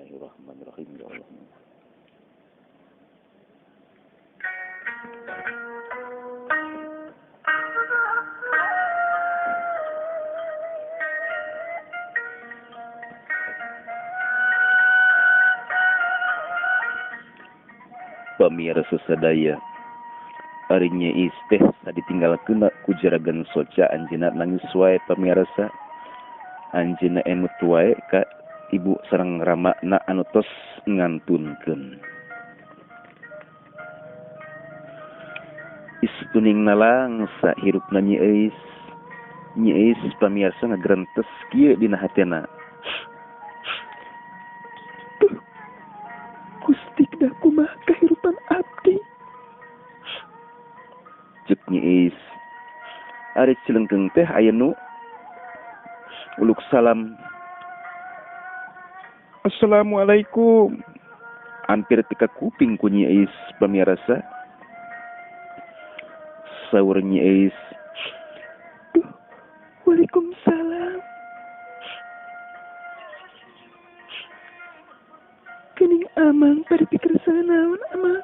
Bismillahirrahmanirrahim ya Allah. Pamirsa sadaya, ari Nyi Iis teh ditinggalkeun ku Juragan Soca, anjeunna nangis wae pamirsa. Anjeunna emut wae ka ibu sareng ramana anu tos ngantunkeun. Istuning nalangsa hirupna Nyi Iis. Nyi Iis pamirsa ngagerentes kieu dina hatena. Duh, Gusti dah kumaha kahirupan abdi. Cek Nyi Iis. Ari Cilengkeung teh aya nu uluk salam. Assalamualaikum. Hampir teka kuping ku Nyi Iis pamirsa. Saur Nyi Iis. Duh, waalaikumsalam. Kening amang pada pikir naon amang.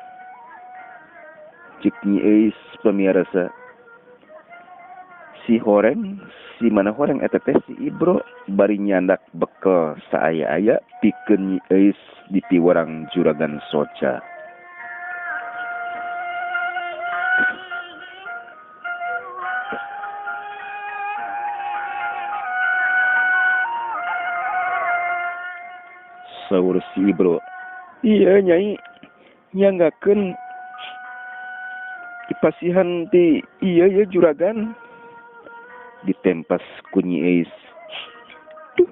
Cek Nyi Iis pamirsa. Si horeng, si mana horeng eta teh si Ibro bari nyandak bekel saaya-aya pikeun Nyi Iis di piwarang Juragan Soca. Saur si Ibro, iya Nyai, nyanggakeun dipasihan ti iya ya juragan. Ditempas ku Nyi Iis. Duh,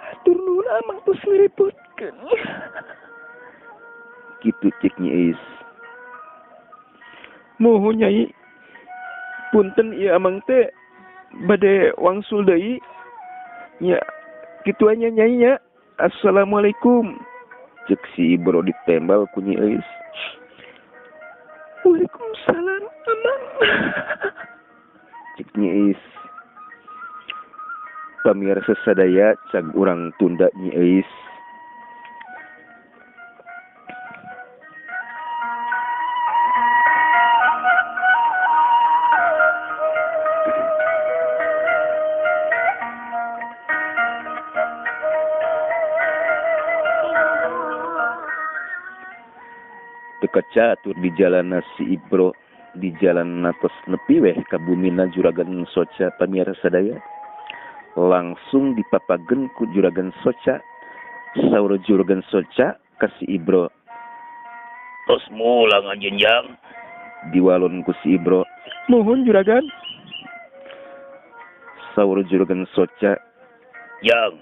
hatur nuhun amang tos ngarepotkeun. Kitu cek Nyi Iis. Muhun Nyai, punten ieu amang teh bade wangsul deui. Nya, kitu nya Nyai nya. Assalamualaikum. Cek si Ibro ditembal ku Nyi Iis. Waalaikumsalam amang. Cek Nyi Iis. Pamirsa sadaya cag urang tunda Nyi Iis. Teu catur di jalan si Ibro, di jalan tos nepi weh ka bumina Juragan Soca pamirsa sadaya. Langsung dipapageun ku Juragan Soca. Saur Juragan Soca ka si Ibro, tos mulang anjeun jang. Diwalon ku si Ibro, muhun Juragan. Saur Juragan Soca, jang,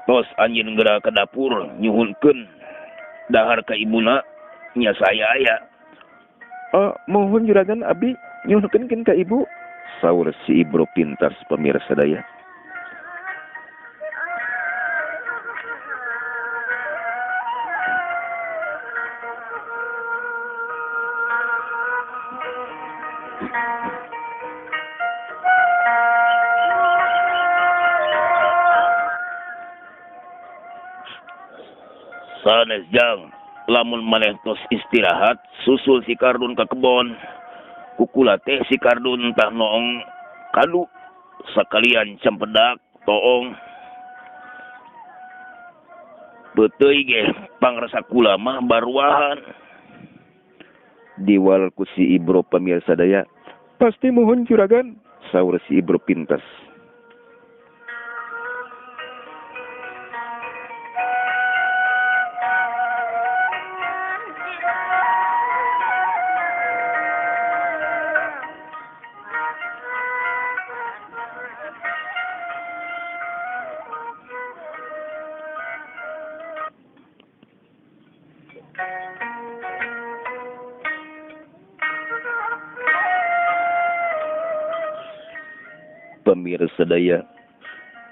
tos anjeun geura ka dapur nyuhunkeun dahar ka ibuna nya saya aya. Oh, mohon Juragan abdi nyuhunkeun ka ibu. Saur si Ibro pintas pamirsa sadaya. Sanes jang, lamun maneh tos istirahat susul si Kardun ka kebon. Kukula teh si Kardun tah noong kadu sakalian cempedak toong. Beuteuy ge pangrasa kula mah baruahan. Diwal ku si Ibro pamirsa sadaya. Pasti muhun Juragan. Saur si Ibro pintas. Pamirsa sadaya,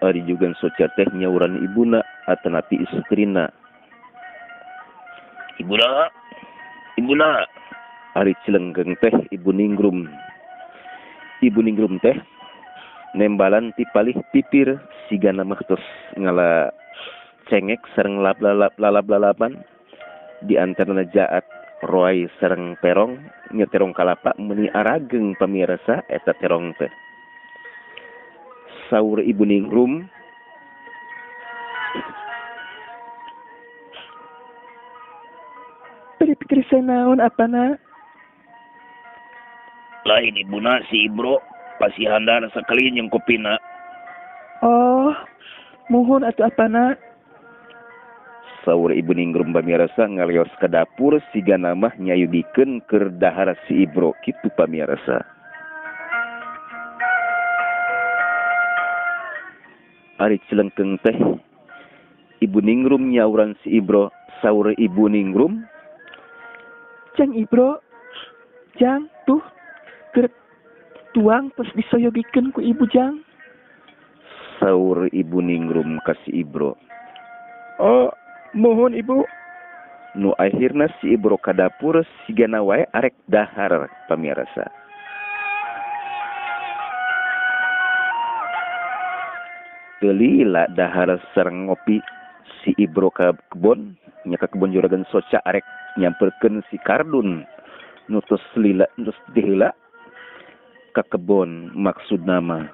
ari Juragan Soca teh nyauran ibuna atanapi istrina. Ibuna, ibuna. Ari Cilenggeng teh ibu ningrum. Ibu ningrum teh nembalan ti palih pipir sigana mah tos ngala cengek sareng lalap-lalapan di antarana jaat roai sareng terong nya terong kalapa meuni arageng pamirsa eta terong teh. Saur Ibu Ningrum, bari pikir saya naon apana? Lain ibuna si Ibro pasti handar sakali jeung kopina. Oh, mohon atuh apana? Saur Ibu Ningrum pamirsa ngalios ka dapur siga namah nyayugikeun keur dahar si Ibro kitu pamirsa. Ari cilengkeung teh Ibu Ningrum nyauran si Ibro. Saur Ibu Ningrum, "Jang Ibro, jang tuh keur tuang tos disoyogikeun ku ibu jang." Saur Ibu Ningrum ka si Ibro. "Oh, mohon ibu." Nu akhirna si Ibro ka dapur sigana wae arek dahar pamirsa. Teu lila dahar sareng ngopi si Ibro ka kebon, nya ka kebon juragan soca arek nyamperkeun si Kardun nu tos lila tos diheula ka kebon maksudna mah.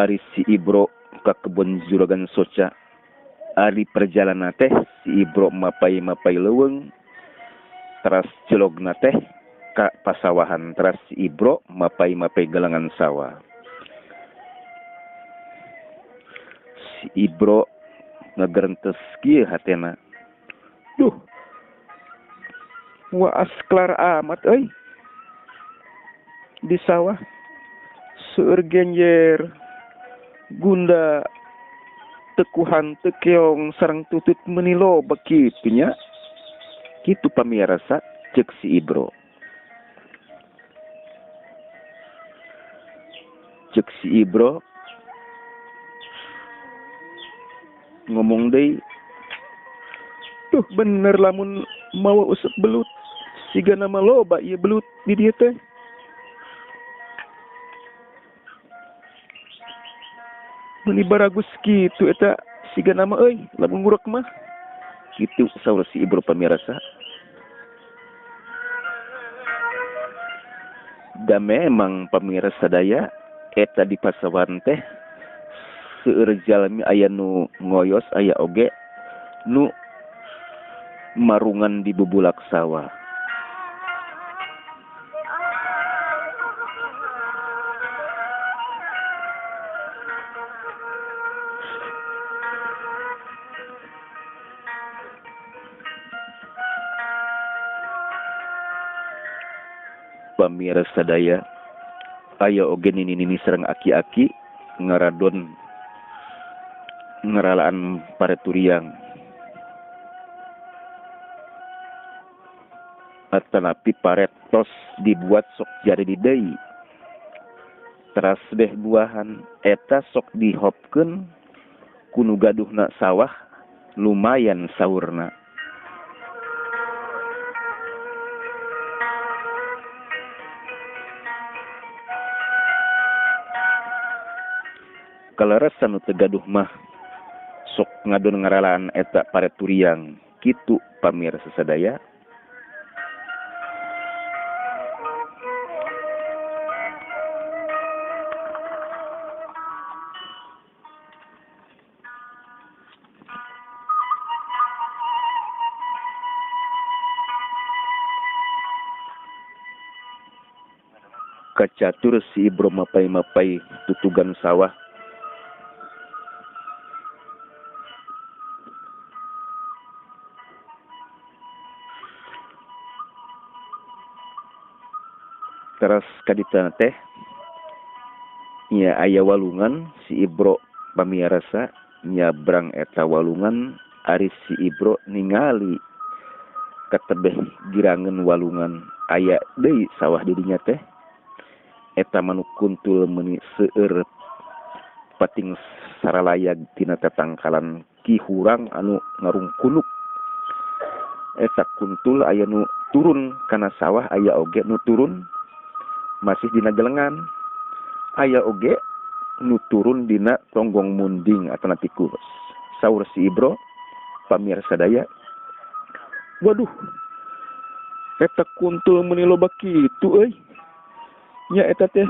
Ari si Ibro ka kebon juragan soca, ari perjalanan teh si Ibro mapai-mapai leuweung teras jelogna teh ka pasawahan, teras si Ibro mapai-mapai galangan sawah. Si Ibro ngagerentes kieu hatena, "Duh, waas klar amat euy di sawah seueur genjer gunda tekuhan tekeong sareng tutut meuni loba kitu nya." Kitu pamirsa ceuk si Ibro. Ceuk si Ibro ngomong deui, "Tuh bener lamun mawa usep belut siga nama loba ieu belut di dieu teh." Meuni baragus kitu eta siga nama euy lamun ngurek mah. Kitu saur si Ibro pamirsa. Da memang pamirsa sadaya eta di pasawan teh seueur jalmi aya nu ngoyos aya oge nu marungan di bubulak sawah. Pamirsa sadaya aya oge nini-nini sareng aki-aki ngaradon ngeralaan pare turiang. Atanapi pare tos dibuat sok jari di deui. Teras beh buahan eta sok dihopkeun ku nu gaduhna sawah lumayan saurna. Kaleresan nu teu gaduh mah sok ngadon ngaralaan eta pare turiang kitu pamirsa sadaya. Kacatur si Ibro mapai-mapai tutugan sawah. Teras kaditana teh nya aya walungan si Ibro pamiarsa nyabrang eta walungan. Ari si Ibro ningali katebeh girangan walungan aya deui sawah didinya teh. Eta manuk kuntul meuni seueur pating saralayag tina tatangkalan ki hurang anu ngarungkunuk. Eta kuntul aya nu turun kana sawah, aya oge nu turun masih dina gelengan. Aya oge nu turun dina tonggong munding atanapi tikus. Saur si Ibro pamirsa daya, waduh, eta kuntul meuni loba kitu euy. Nya eta teh.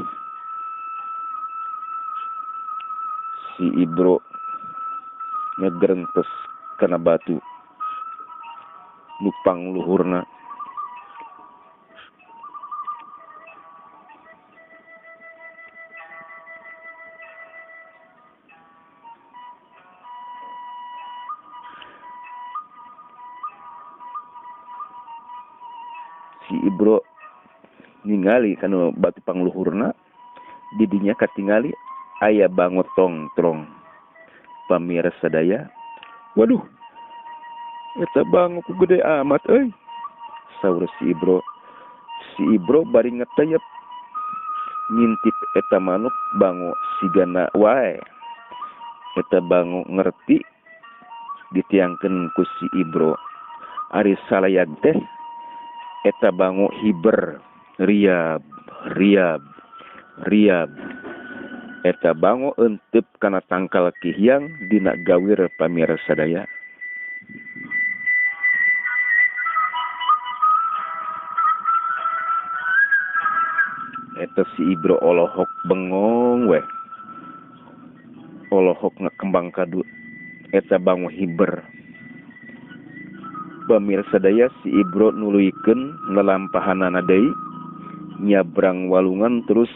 Si Ibro ngegerentes kana batu nu pangluhurna. Si Ibro ningali kanu batu pangluhurna, didinya katingali aya bango tongtrong. Pamirsa sadaya, waduh, eta bango ku gede amat euy. Saur si Ibro. Si Ibro bari ngeteyep ngintip eta manuk bango sigana wae. Eta bango ngerti ditiangkeun ku si Ibro. Ari salayag teh eta bango hiber, riab, riab, riab. Eta bango entep kana tangkal kihiang dina gawir pamirsa daya. Eta si Ibro olohok bengong weh. Olohok ngakembang kadu eta bango hiber. Pamirsa daya, si Ibro nuluykeun lalampahanana deui, nyabrang walungan terus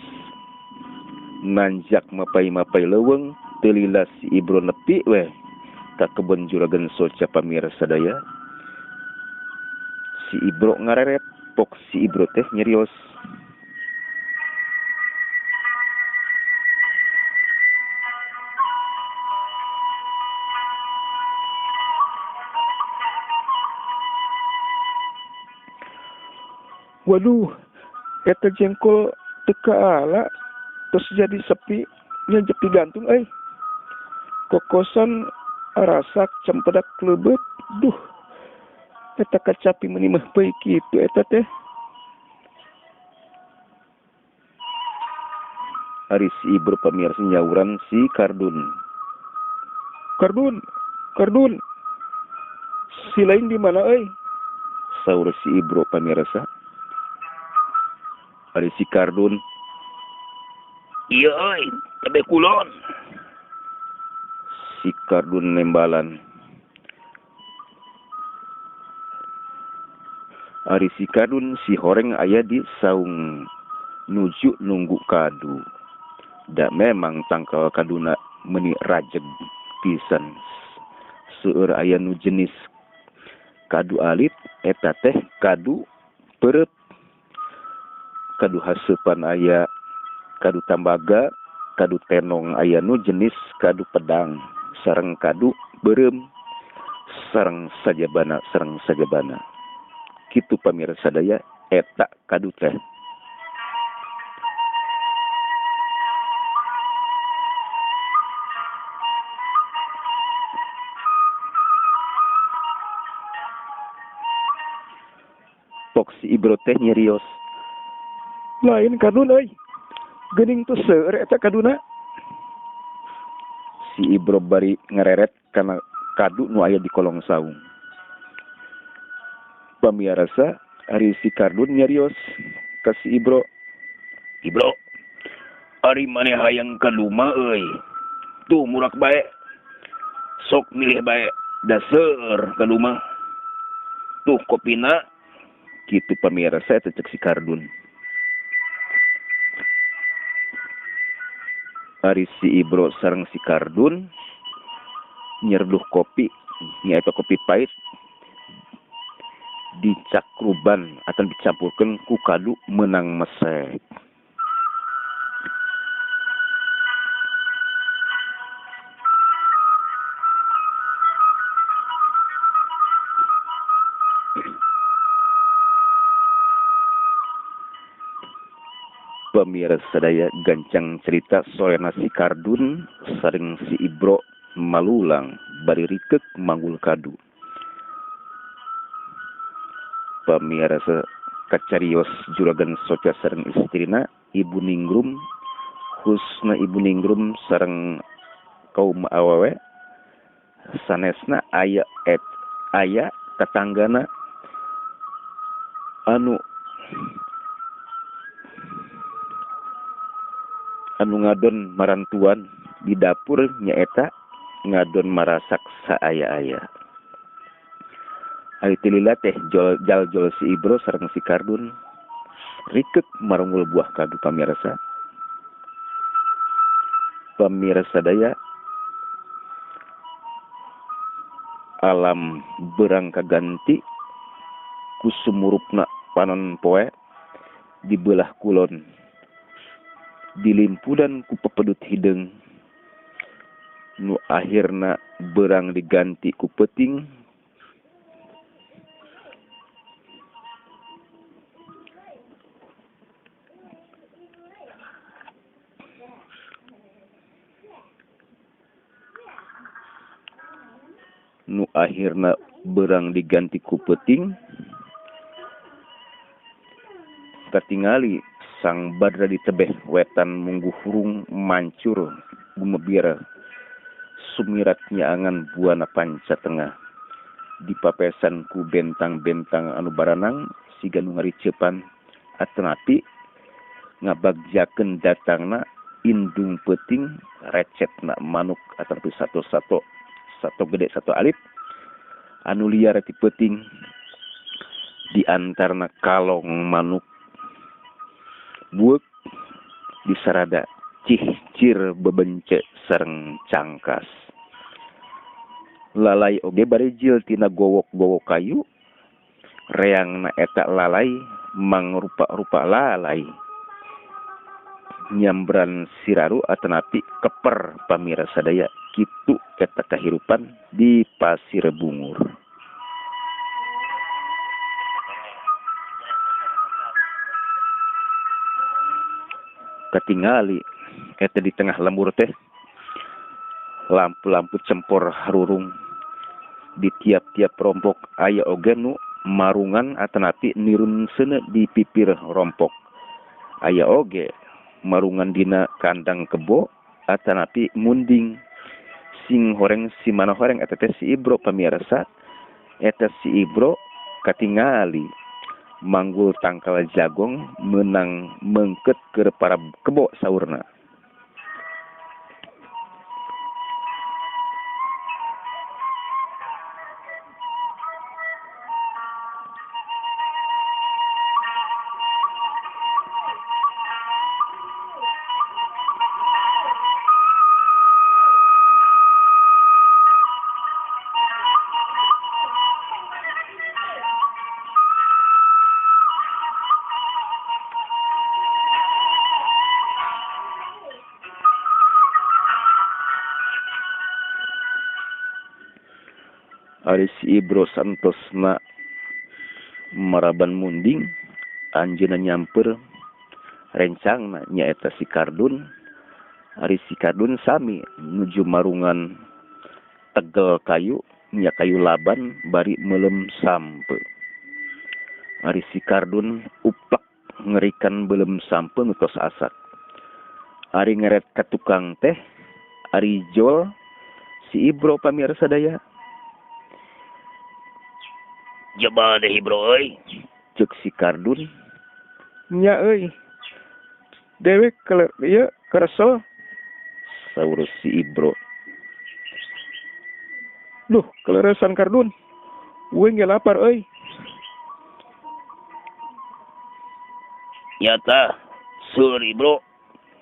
nanjak mapai-mapai leuweung, teu lila si Ibro nepi weh ka kebon juragan soca pamirsa daya. Si Ibro ngareret, pok si Ibro teh nyerios. Waduh, eta jengkol teu kaala terus jadi sepi nya jepi gantung euy. Kokosan arasak cempedak leubet, duh. Eta kacapi meuni mah peuy kitu eta teh. Ari si Ibro pamirsa nyauran si Kardun. Kardun, Kardun. Si lain di mana euy? Saur si Ibro pamirsa. Ari si Kardun, iya euy, tebe kulon. Si Kardun nembalan. Ari si Kardun si horeng aya di saung nuju nunggu kadu. Da memang tangkal kaduna meuni rajeg pisan. Seueur aya nu jenis kadu alit eta teh kadu peureut. Kadu haseupan aya kadu tambaga, kadu tenong aya nu jenis kadu pedang, sareng kadu beureum, sareng sajabana, sareng sajabana. Kitu pamirsa daya eta kadu teh. Pok si Ibro teh nyerios. Lain Kardun euy. Geuning teu seueur eta kaduna. Si Ibro bari ngareret kana kadu nu aya di kolong saung. Pamirsa, ari si Kardun nyarios ka si Ibro. Ibro, ari maneh hayang kadu mah euy. Tuh murak bae. Sok milih bae, da seueur kadu mah. Tuh kopina. Kitu pamirsa eta cek si Kardun. Ari si Ibro sareng si Kardun nyerduh kopi, nyaeta kopi pahit dicakruban atau dicampurkeun ku kadu meunang mesek. Pemirsa sadaya, gancang cerita sorena si Kardun sareng si Ibro malulang bari rikeuk manggul kadu. Pemirsa, kacarios juragan soca sareng istrina Ibu Ningrum Khususna ibu ningrum sareng kaum awewe sanesna aya et aya tetanggana anu ngadon marantuan di dapur nyaeta ngadon marasak saaya-aya. Ari tilila teh jaljol si Ibro sareng si Kardun rikek marunggul buah kadu pamirsa. Pamirsa daya alam berang kaganti ku sumurupna panon poe di belah kulon dilimpudan ku pepedut hideung nu akhirna berang diganti ku peuting nu akhirna berang diganti ku peuting katingali sang badra di tebeh wetan mungguh hurung mancur gumebir sumirat nyaangan buana panca tengah dipapesan ku bentang-bentang anu baranang siga nu ngaricepan atanapi ngabagjakeun datangna indung peuting recetna manuk atanapi satu-satu satu gede satu alif anu liar ti peuting di antarna kalong manuk bueuk disarada cihcir bebence sareng cangkas lalai oge barijil tina gowok-gowok kayu reangna eta lalai mangrupa-rupa lalai nyambran siraru atanapi keper pamirsa sadaya kitu eta kahirupan di Pasir Bungur. Katingali eta di tengah lembur teh lampu-lampu cempor harurung di tiap-tiap rompok aya oge nu marungan atanapi nirun seuneu di pipir rompok aya oge marungan dina kandang kebo atanapi munding sing horeng si mana horeng eta teh si Ibro pamirsa eta si Ibro katingali manggul tangkal jagong menang mengket ke para kebo saurna. Ari si Ibro santosna maraban munding anjeunna nyamper rencangna nyaeta si Kardun. Ari si Kardun sami nuju marungan tegel kayu nya kayu laban bari melem sampe. Ari si Kardun uplek ngerikan belem sampe nu tos asak. Ari ngeret ka tukang teh ari jol si Ibro pamirsa daya. Jaba deh Ibro euy, ceuk si Kardun. Nya euy. Dewek kalau ieu keresel saur si Ibro. Duh, keleresan Kardun. Uing ge lapar euy. Nyata seur Ibro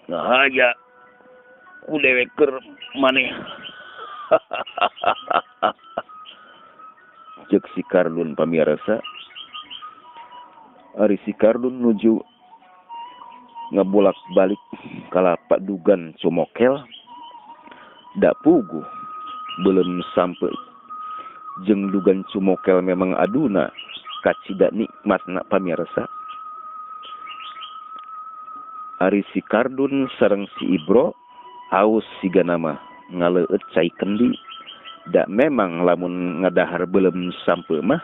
ngahaja ku dewek keur maneh. Ceuk si Kardun pamirsa. Ari si Kardun nuju ngabolak-balik kalapa dugan cumokel dak puguh belum sampai jeung dugan cumokel memang aduna kacida nikmatna pamirsa. Ari si Kardun sareng si Ibro aus siga nama ngaleueut cai kendi. Dak memang lamun ngadahar belum sampe mah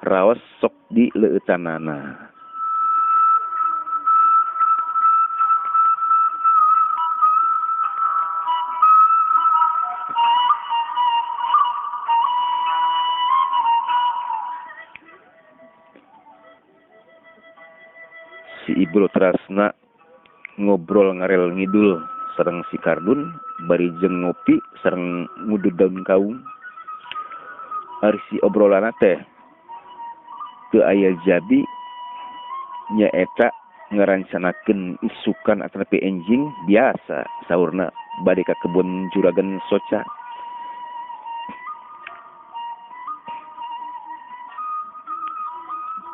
raos sok di leueutanana. Ibro terasna ngobrol ngarel ngidul sareng si Kardun bari jeung ngopi sareng ngudud daun kaung. Ari si obrolanna teh teu aya jabi nyaeta ngarancanakeun isukan atanapi enjing biasa saurna bade ka kebun juragan soca.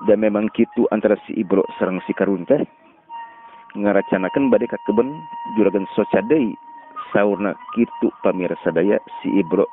Dan memang kitu antara si Ibro sareng si Kardun teh ngaracanakeun bade ka kebun juragan soca deui saurna kitu pamirsa daya si Ibro.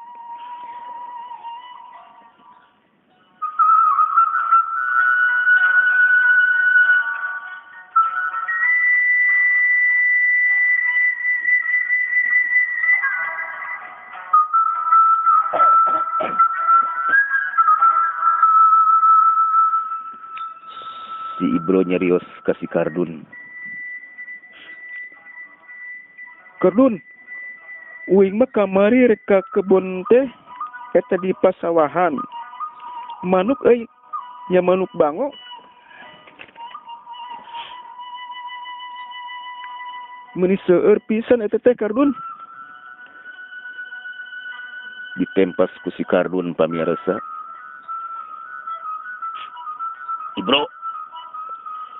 Si Ibro nyerios ka si Kardun. Kardun, uing mah kamari rek ka kebun teh eta di pasawahan. Manuk euy, nya manuk bango. Meuni seueur pisan eta teh Kardun. Ditempas ku si Kardun pamirsa. Ibro,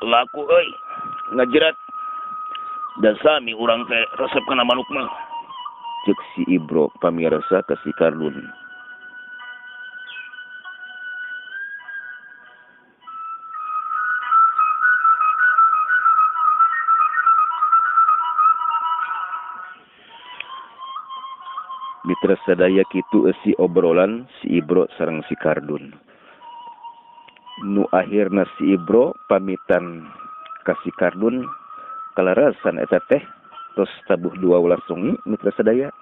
laku euy, ngajerat. Dan sami urang teh resep kana manuk mah. Ceuk si Ibro pamirsa ka si Kardun. Mitra sadaya kitu eusi obrolan si Ibro sareng si Kardun. Nu akhirna si Ibro pamitan ka si Kardun kalarasan eta teh tos tabuh 12 sungi mitra sadaya.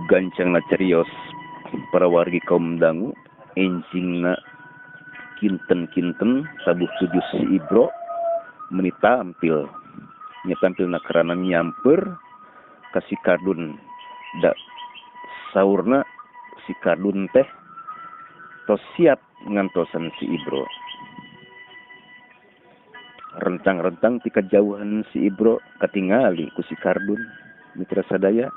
Gancangna carios para wargi kaum dangu enjingna kinten-kinten tabuh tujuh si Ibro meni tampil nya tampilna karana nyamper ka si Kardun da saurna si Kardun teh tos siap ngantosan si Ibro. Rentang-rentang ti kajauhan si Ibro katingali ku si Kardun mitra sadaya.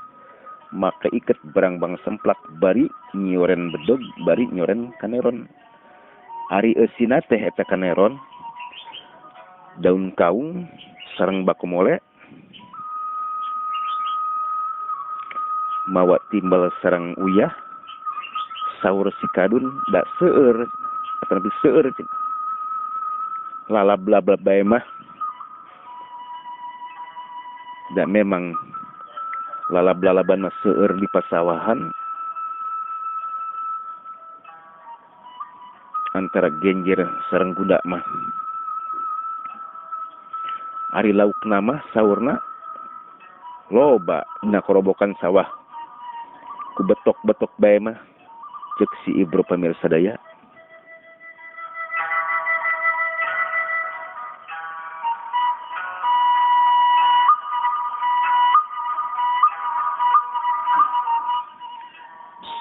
Maka iket barangbang semplak bari nyoren bedog bari nyoren kaneron. Ari eusina teh eta kaneron daun kaung sareng bakumole mawa timbal sareng uyah saur si Kardun da seueur ataupun seueur lalab-lalab bae mah. Da memang lalab-lalaban mah seueur di pasawahan antara genjer sareng kuda mah. Ari laukna mah saurna loba dina korobokan sawah ku betok-betok bae mah ceuk si Ibro pamirsa daya.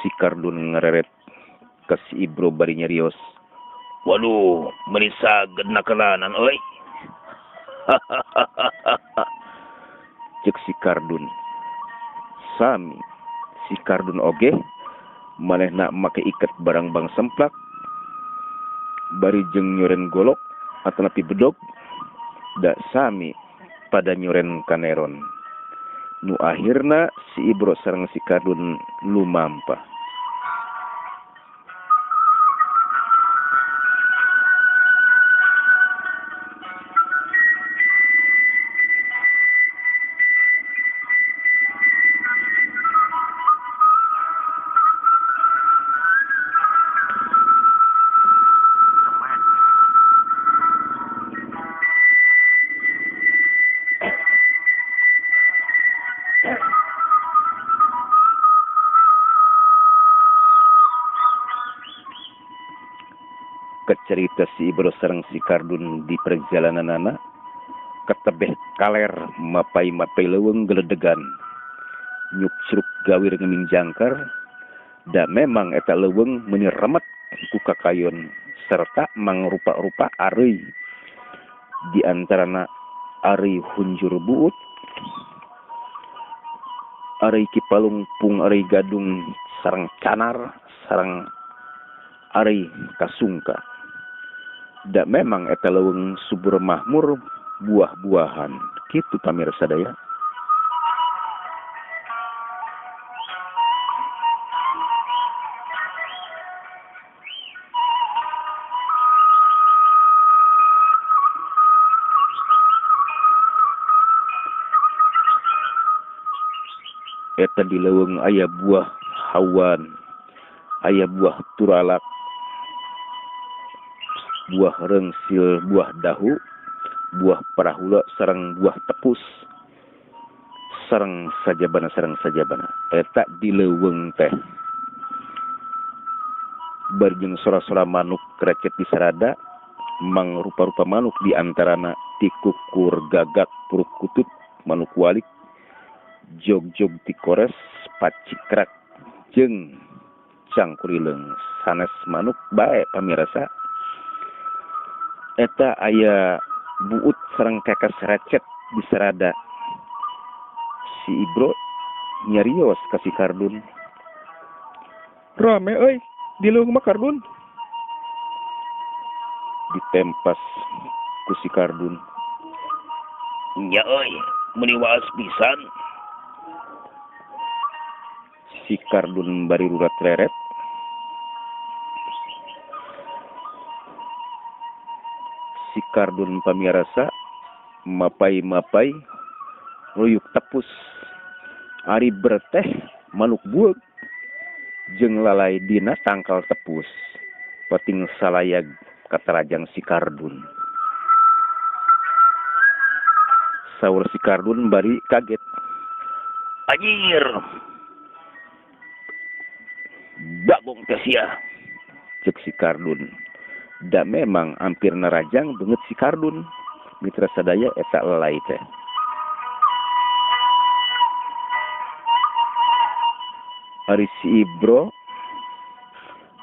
Si Kardun ngareret ka si Ibro bari nyarios. Waduh, meuni saged nakelanan euy. Ceuk si Kardun. Sami si Kardun oge manehna make iket barangbang semplak bari jeung nyoren golok atanapi bedog da sami pada nyoren kaneron. Nu akhirna si Ibro sareng si Kardun lumampah. Cerita si Ibro sareng si Kardun di perjalananana ketebeh kaler mapai-mapai leuweung geledegan nyukcruk gawir ngeming jangkar da memang eta leuweung menyeremet ku kakayon serta mangrupa-rupa areuy di antarana areuy hunjur buut, areuy kipalungpung, areuy gadung sareng canar sareng areuy kasungka. Da memang eta leuweung subur mahmur buah-buahan kitu pamirsa daya. Eta di leuweung aya buah hawan, aya buah turalak, buah rengsil, buah dahu, buah parahula sareng buah tepus, sareng sajabana sareng sajabana. Eta di leuweung teh barjeng sora-sora manuk krecet di sarada, mangrupa-rupa manuk di antarana tikukur, gagak, purukutut, manuk walik, jog-jog tikores, pacikrak, jeung cangkurileung. Sanes manuk bae pamirsa. Eta aya buut sareng kekas recet di sarada. Si Ibro nyarios ka si Kardun. Rame euy, di leuweung mah Kardun. Ditempas ku si Kardun. Nya euy, meuni waas pisan. Si Kardun bari rurat reret. Si Kardun pamirasa mapai-mapai ruyuk tepus ari berteh manuk bueuk jeung lalai dina tangkal tepus peting salayag katarajang si Kardun. Saur si Kardun bari kaget. Anjir, bagong teh sia, cek si Kardun. Da memang hampir narajang banget si Kardun. Mitra sadaya eta lalai teh. Ari si Ibro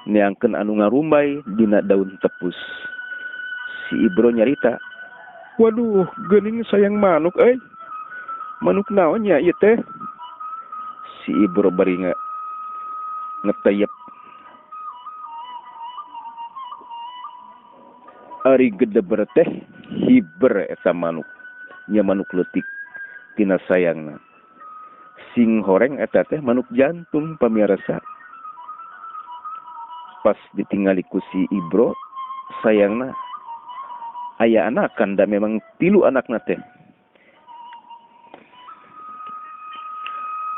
neangkeun anu ngarumbay dina daun tepus. Si Ibro nyarita, waduh, geuning sayang manuk euy. Manuk naon nya ieu teh? Si Ibro bari ngeteyep. Ari gedeber teh hiber eta manuk. Nya manuk leutik tina sayangna. Sing horeng eta teh manuk jantung pamirsa. Pas ditingali ku si Ibro sayangna aya anakan da memang tilu anakna teh.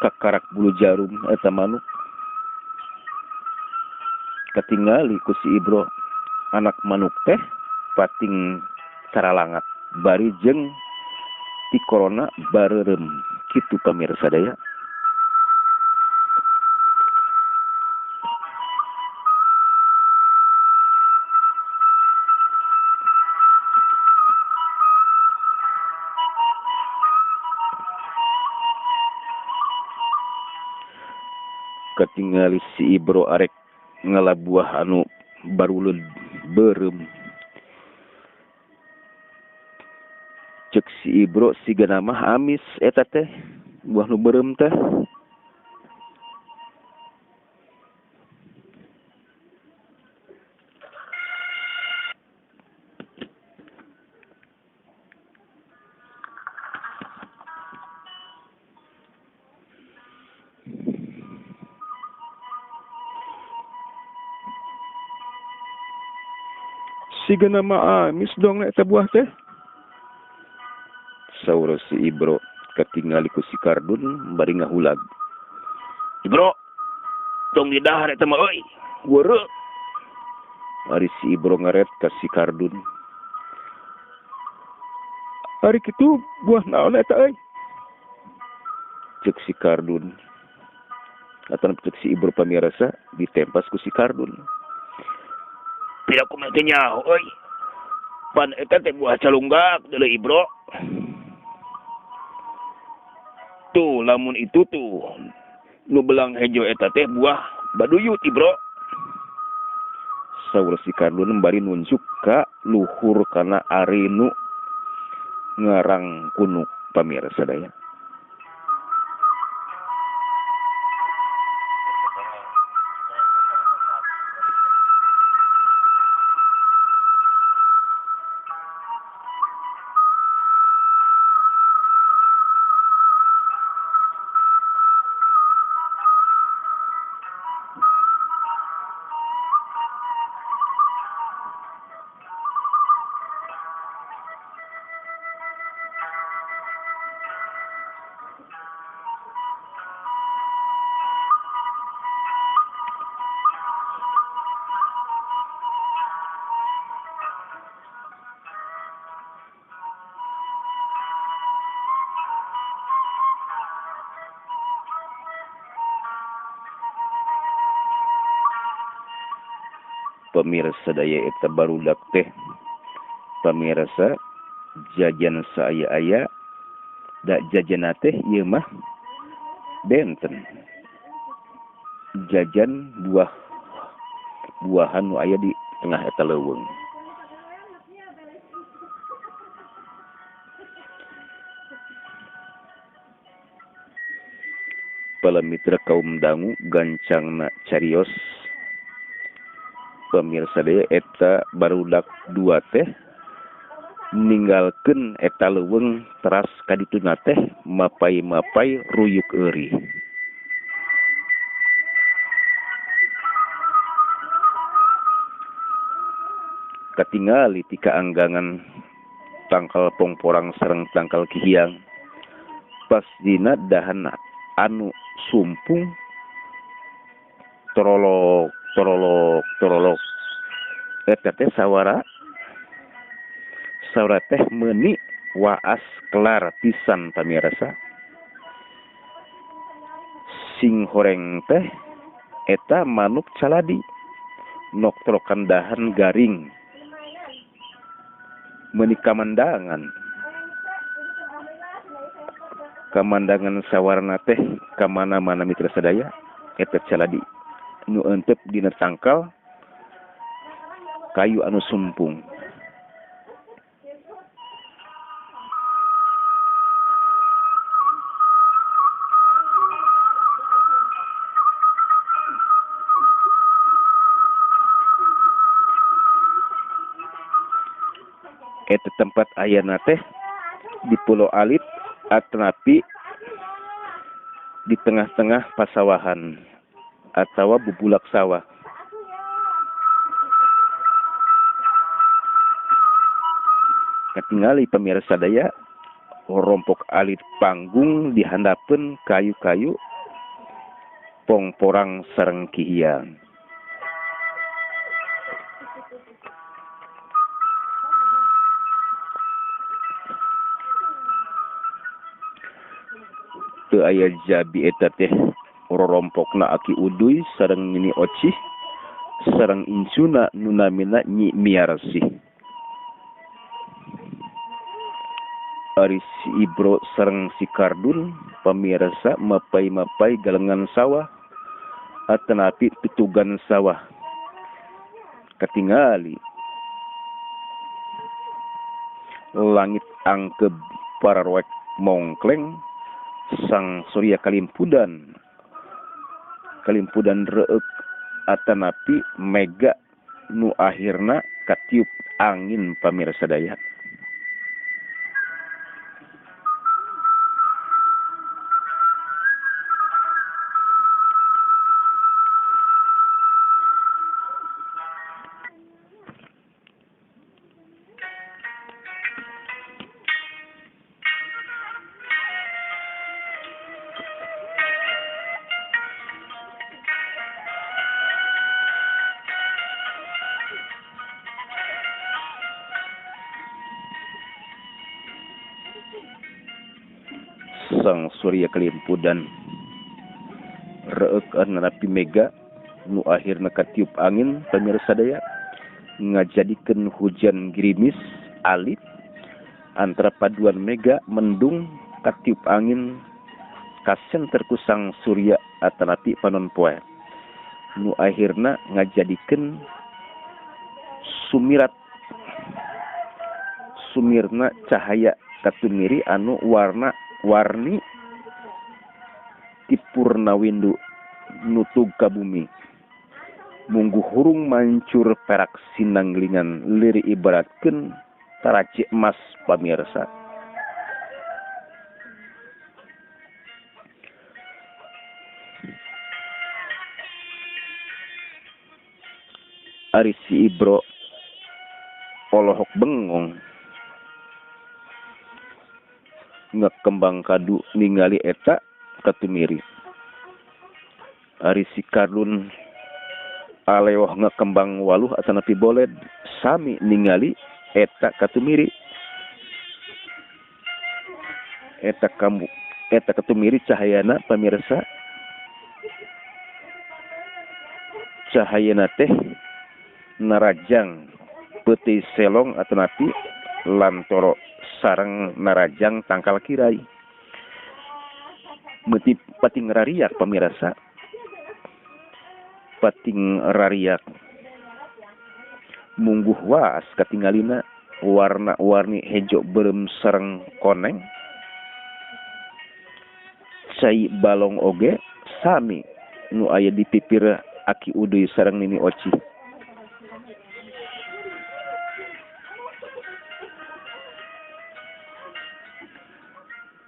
Kakarak bulu jarum eta manuk. Katingali ku si Ibro anak manuk teh pating caralangat bari jeung ti corona bareureum kitu pamirsa daya. Katingali si Ibro arek ngalabuah anu baruleud beureum. Cek si Ibro siga mah amis eta teh buah nu beureum teh. Siga nama amis dong eta buah teh. Saur si Ibro katingali ku si Kardun bari ngahulag. Ibro, tong didahar eta mah euy. Weureu. Ari si Ibro ngaret ka si Kardun. Ari kitu buah naon eta euy? Cek si Kardun. Atan cek si Ibro pamirasa ditempas ku si Kardun. Pira kumaha teh nyaho euy. Pan eta teh buah calunggak deuleu Ibro. Tuh lamun itu tuh nu belang hejo eta teh buah baduyut Ibro. Saur si Kardun bari nunjuk ka luhur kana ari nu ngarang kunuk pamirsa daya. Pemirsa daya eta barudak teh pamirsa jajan saaya-aya da jajan teh ieu mah benten jajan buah buahan nu aya di tengah eta leuweung. Para mitra kaum dangu gancangna carios pemirsa daya eta barudak dua teh ninggalkeun eta leuweung teras kadituna teh mapai-mapai ruyuk euri. Katingali ti kaanggangan tangkal pongporang sareng tangkal kihiang pas dina dahan anu sumpung torolok torolok torolok eta teh sawara sawara teh meuni waas kelar pisan pamirsa. Sing horeng teh eta manuk caladi noktrokan dahan garing meuni kamandangan kamandangan sawarna teh kamana-mana mitra sadaya eta caladi nu entep dina tangkal kayu anu sumpung. Eta tempat ayana teh di Pulau Alit atanapi di tengah-tengah pasawahan atawa bubulak sawah. Katingali pemirsa daya rompok alit panggung dihandapeun kayu-kayu pongporang sareng kihiang. Teu aya jabi eta teh rorompokna Aki Uduy sareng Nini Ocih sareng incuna nu namina Nyi Miarsih. Ari si Ibro sareng si Kardun pamirsa mapai-mapai galengan sawah atanapi tutugan sawah. Katingali langit angkeb pararoek mongkleng sang surya kalimpudan kalimpudan reuk atanapi mega nu akhirna katiup angin pamirsa daya. Sang Surya kelimpudan reuk nanapi mega nu akhirna katiup angin pamirsa daya ngajadikeun hujan gerimis alit antara paduan mega mendung katiup angin kasenter ku Sang Surya atanapi panon poe nu akhirna ngajadikeun sumirat sumirna cahaya katumiri anu warna warni ti purnawindu nutug ka bumi mungguh hurung mancur perak sinanglingan liri ibaratkeun taraci emas pamirsa. Ari si Ibro olohok bengong ngekembang kadu ningali eta katumiri. Ari si Kardun aleoh ngekembang waluh atanapi boled sami ningali eta katumiri. Eta kamu eta katumiri cahayana pamirsa, cahayana teh narajang peuti selong atanapi lantoro sareng narajang tangkal kirai. Meuti pating rariak pamirsa, pating rariak mungguh waas katingalina warna-warni hejo beureum sareng koneng. Cai balong oge sami nu aya di pipir Aki Uduy sareng Nini Oci.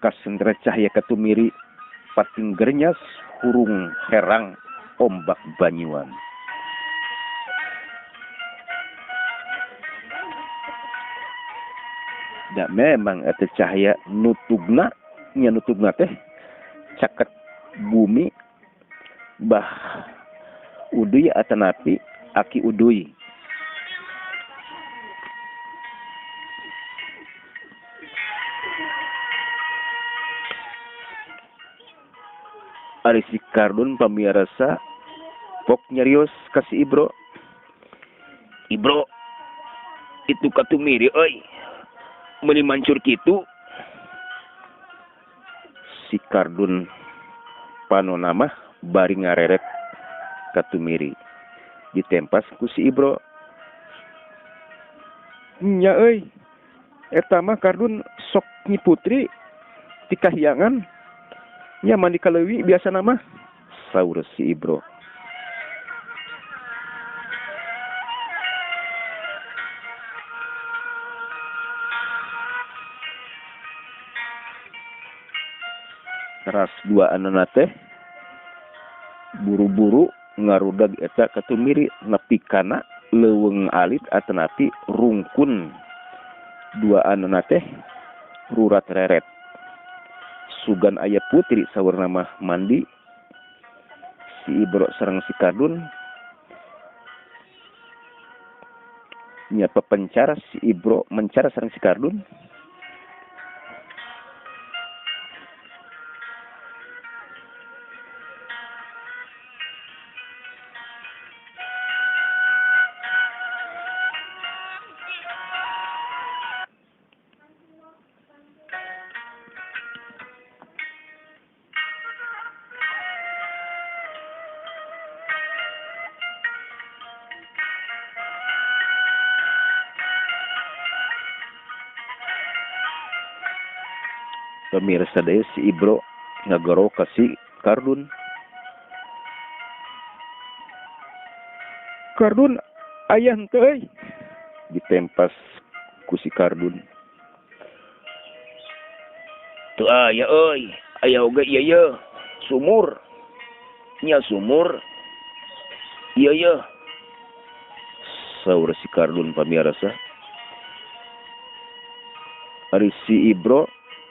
Kasentra cahaya katumiri pating gernyas hurung herang ombak banyuan. Da memang eta cahaya nutugna nya nutugna teh caket bumi bah Uduy atanapi Aki Uduy. Ari si Kardun pamirsa pok nyarios ka si Ibro. Ibro, itu katumiri euy. Meuni mancur kitu. Si Kardun panona mah bari ngarerek katumiri. Ditempas ku si Ibro. Nya euy, eta mah Kardun sok Nyi Putri ti kahyangan. Nya mandi kaleuwi biasa nama, saur si Ibro. Teras dua anana teh buru-buru ngarudag eta katumiri nepi kana leuweung alit atanapi rungkun. Dua anana teh rurat reret. Sugan aya putri saurna mah mandi. Si Ibro sareng si Kardun nya pepencar si Ibro mencara sareng si Kardun. Pemirsa deh si Ibro ngagoro ka si Kardun. Kardun ayah henteu euy, ditempas ku si Kardun. Teu aya euy, aya oge ieu ye, sumur. Nya sumur. Ieu ye. Saur si Kardun pamirsa. Ari si Ibro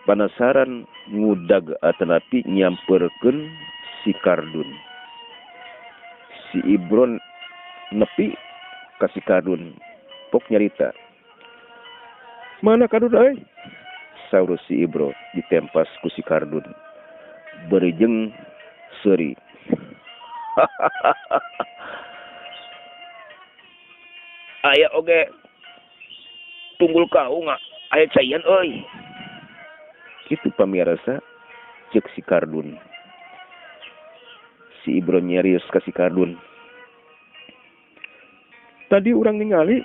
panasaran ngudag atanapi nyamperkeun si Kardun. Si Ibro nepi ka si Kardun pok nyarita. Mana Kardun euy? Saur si Ibro ditempas ku si Kardun. Berijeng seuri. Aya oge tunggul kaung aya caian euy. Kitu pamirsa ceuk si Kardun. Si Ibro nyarios ka si Kardun. Tadi urang ningali,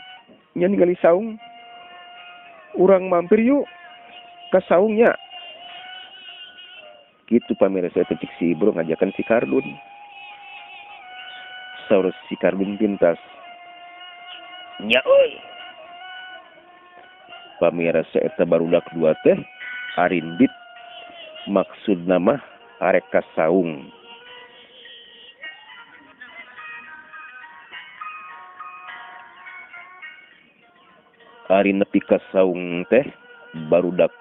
nya ningali saung. Urang mampir yuk ka saungnya. Kitu pamirsa cek si Ibro ngajakan si Kardun. Saur si Kardun pintas. Nya euy. Pamirsa eta barudak dua teh arindit maksudna mah arek ka saung. Ari nepi ka saung teh barudak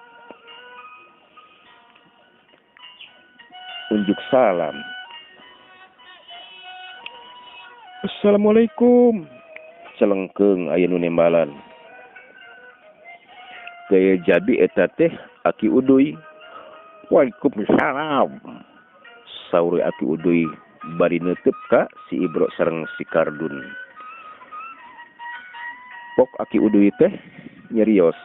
unjuk salam. Assalamualaikum. Celengkeung aya nu nembalan. Gaya jabi eta teh Aki Uduy. Waalaikumsalam. Saur Aki Uduy bari neuteub ka si Ibro sareng si Kardun. Pok Aki Uduy teh nyerios.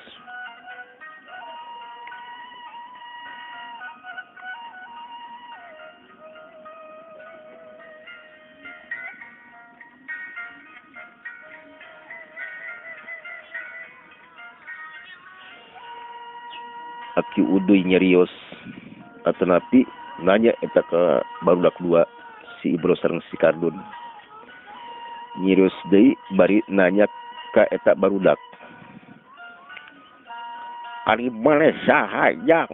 Aki Uduy nyerios atanapi nanya eta ka barudak dua si Ibro sareng si Kardun. Nyerios deui bari nanya ka eta barudak. Ari maneh saha jang?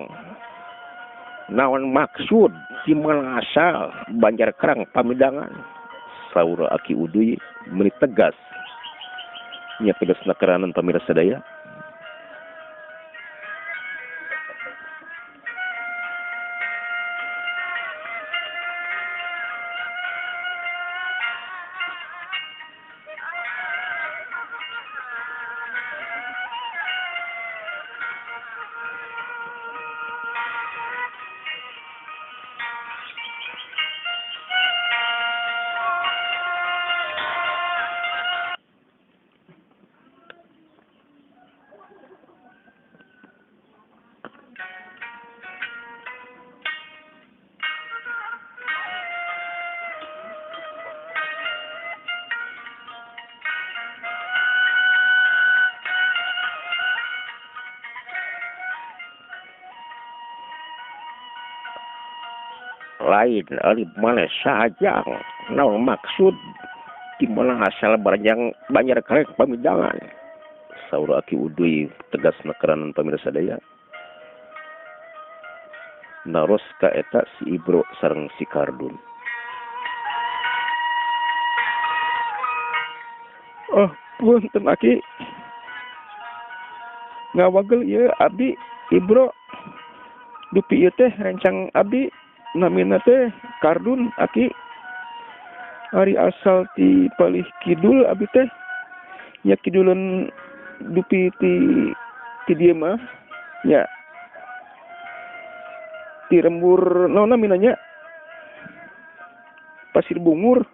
Naon maksud di mana asal Banjar Kerang Pamidangan? Saur Aki Uduy meuni tegas. Nya tegas nakeranan pamirsa sadaya. Lain ari maneh saha jang? Naon maksud di mana asal Banjar Kereng Pamidangan? Saur Aki Uduy tegas nakeranan pamirsa sadaya. Naros ka eta si Ibro sareng si Kardun. Oh, punten Aki. Ngawagel ieu abdi Ibro. Dupi ieu teh rencang abdi namina teh Kardun Aki. Ari asal ti palih kidul abdi teh. Nya kiduleun dupi ti dieu mah nya. Ti lembur naon namina nya? Pasir Bungur.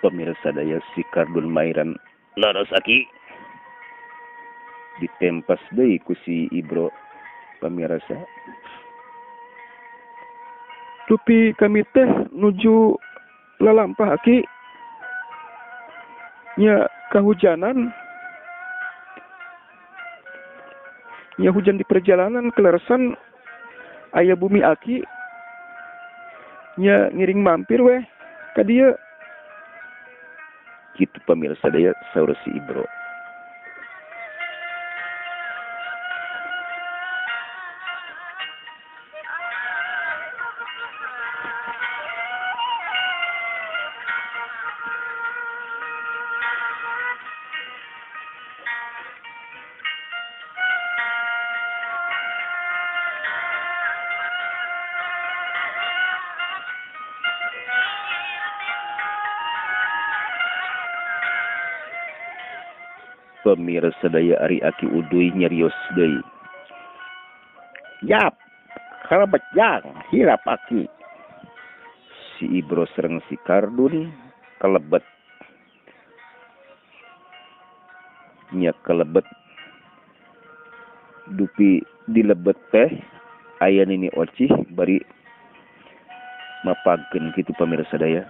Pemirsa daya si Kardun mairan laras aki ditempas deui ku si Ibro pemirsa. Dupi kami teh nuju lalampah aki nya kahujanan nya hujan di perjalanan keleresan aya bumi aki nya ngiring mampir weh ka dieu. Kitu pemirsa daya saur si Ibro. Pemirsa daya ari aki Uduy nyarios deui. Yap, kalebet jang hilap aki. Si Ibro sareng si Kardun kalebet. Nya kalebet. Dupi dilebet teh aya nini ocih bari mapagkeun kitu pemirsa daya.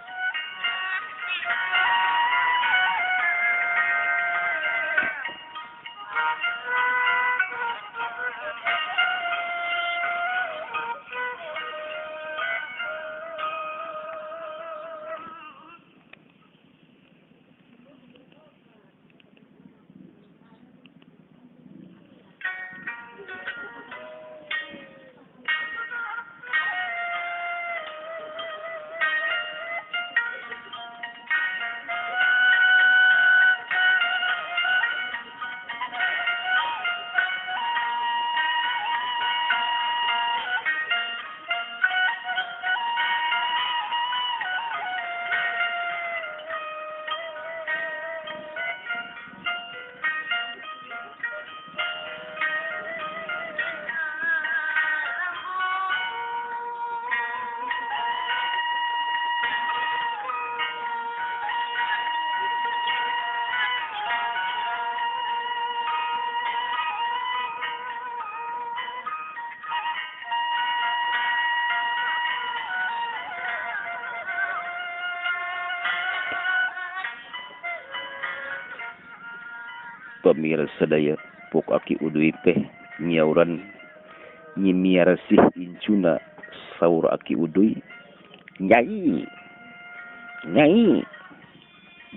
Pemirsa daya pok aki Uduy teh nyauran nyimiarsih incuna saur aki Uduy. Nyai nyai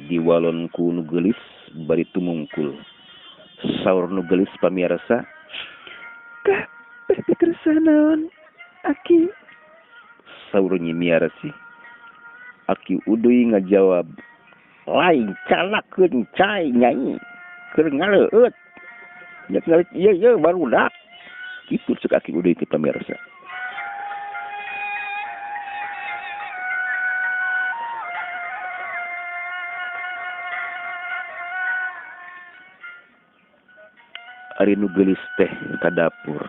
diwalon ku nu geulis bari tumungkul. Saur nu geulis pamirsa kah beh dikeresah naon aki. Saur nyimiarsih aki Uduy ngajawab lain calakeun cai nyai keur ngaleueut nya ngaleut ieu ieu barudak. Kitu cek aki Uduy teh pamirsa. Ari nu geulis teh ka dapur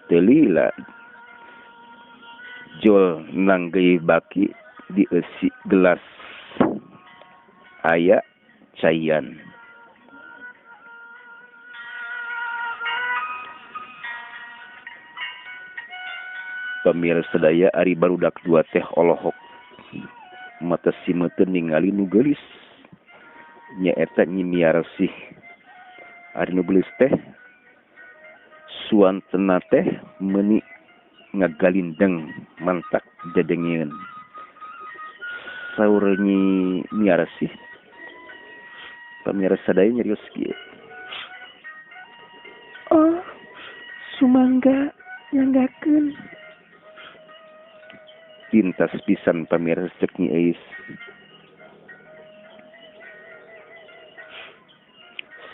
teu lila jol nanggeuy baki dieusi gelas aya caian. Pemirsa daya ari barudak dua teh olohok mata simeuteuh ningali nu geulis nyaeta Nyi Miarsih. Ari nu geulis teh suantena teh meuni ngagalindeng mantak dedengeun. Saur Nyi Miarsih pemirsa daya nyarios kieu. Oh, sumangga nyanggakeun. Pintas pisan pamirsa cek Nyi Eis.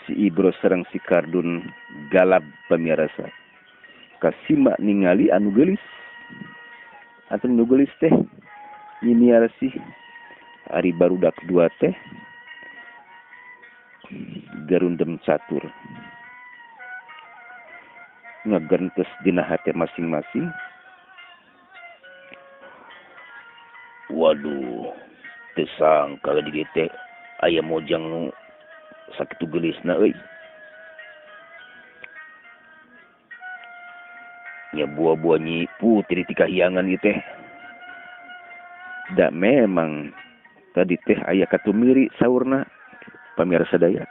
Si Ibro sareng si Kardun galab pamirsa. Kasima ningali anu geulis. Atuh nu geulis teh Nyi Miarsih. Ari barudak dua teh garundem catur. Ngagentes dina hate masing-masing. Waduh, Teu sangka di dieu teh aya mojang nu sakitu geulisna euy. Nya buah-buah Nyi Putri ti kahiangan ieu teh. Da memang tadi teh aya katumiri saurna pamirsa daya.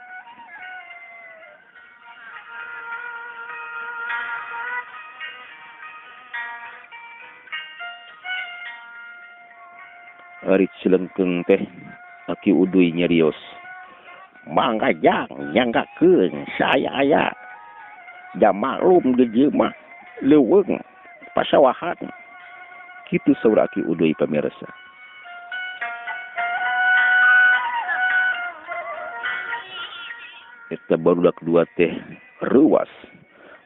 Ari Cilengkeung teh Aki Uduy nyarios. Mangga jang nyanggakeun saya aya. Da maklum di dieu mah leuweung pasawahan. Kitu saur Aki Uduy pamirsa. Eta barudak dua teh reuwas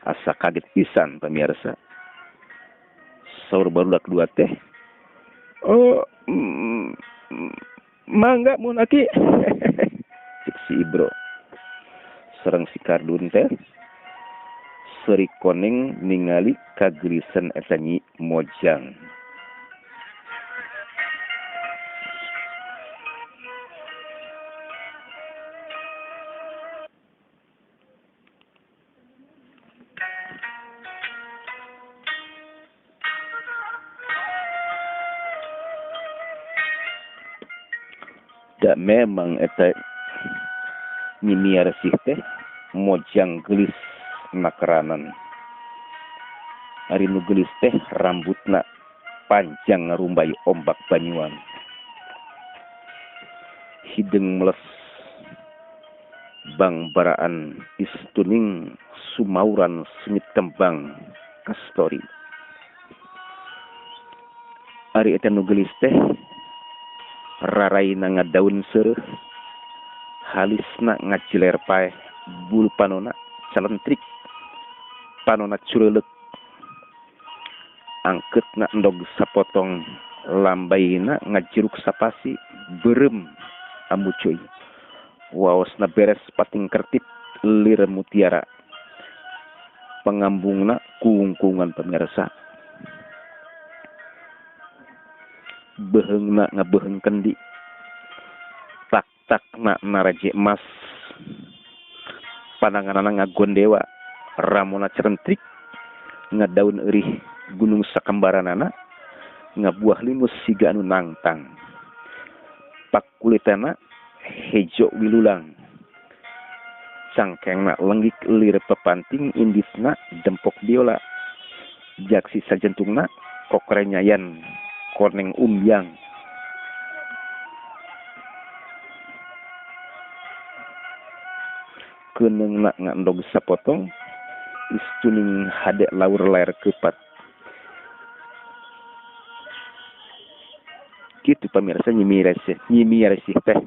asa kaget pisan pamirsa. Saur barudak dua teh, oh, mangga mun aki. Cek si Ibro. Sareng si Kardun teh seri koneng ningali kagelisan eta Nyi Mojang. Da memang eta Nyi Miarsih teh mojang geulis nakeranan. Ari nu geulis teh rambutna panjang ngarumbay ombak banyuan. Hideung meles bangbaraan istuning sumauran sengit kembang kastori. Ari eta nu geulis teh raraina ngadaun seureuh, halisna ngaciler paeh, bulu panona calentrik, panona cureuleuk, angkeutna endog sapotong, lambaina ngajiruk sapasi, beureum amucuy, waosna beres pating kertip lir mutiara, pangambungna kungkungan pamirsa. Beheungna ngabeheung kendi, tak-takna naraje emas, pananganana ngagondewa, ramona cerentrik, ngadaun eurih gunung sakambaranana, ngabuah limus siga anu nangtang, pakulitana hejo wilulang, cangkengna lenggik lir pepanting indisna dempok biola, jaksi sajentungna kokrenyayan koneng umbyang. Keunengna ngandog sapotong istuning hade laur layar kepat. Kitu pamirsa Nyi Miarsih teh.